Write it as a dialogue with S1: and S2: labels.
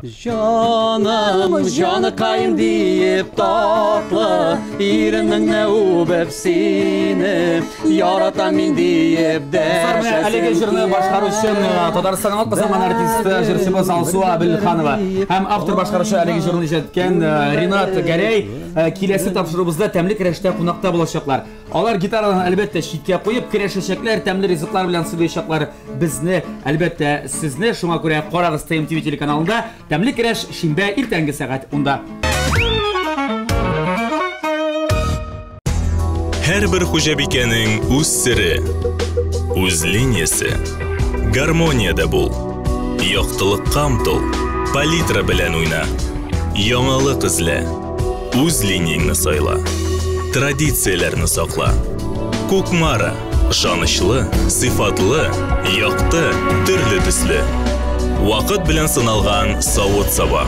S1: Җаным, җаныкаем диеп татлы иренеңне үбеп сине яратам мин диеп
S2: дәшәсем. Әлеге җырны башкаручы Татарстанның атказанган артисты, җырчыбыз Алсу Әбелханова һәм автор башкаручы әлеге җырны иҗат иткән Ринат Гәрәй киләсе тапшыруыбызда тәмле көрәштә кунакта булачаклар. Алар гитараларын, әлбәттә, читкә куеп, керәшәчәкләр, тәмле ризыклар белән сыйлаячаклар безне, әлбәттә, сезне. Шуңа күрә карагыз ТМТВ телеканалында Тәмле көрәш шимбә иртәнге сәгать 10-да.
S3: Һәрбер хуҗабикәнең үз сере, үз линиясе. Гармониядә бул. Яктылыкка омтыл. Палитра белән уйна. Яңалык эзлә. Үз линияңне сайла. Традицияләрне сакла. Кукмара. Ышанычлы, сыйфатлы, якты, төрле төсле. Вакыт белән сыналган савыт-саба.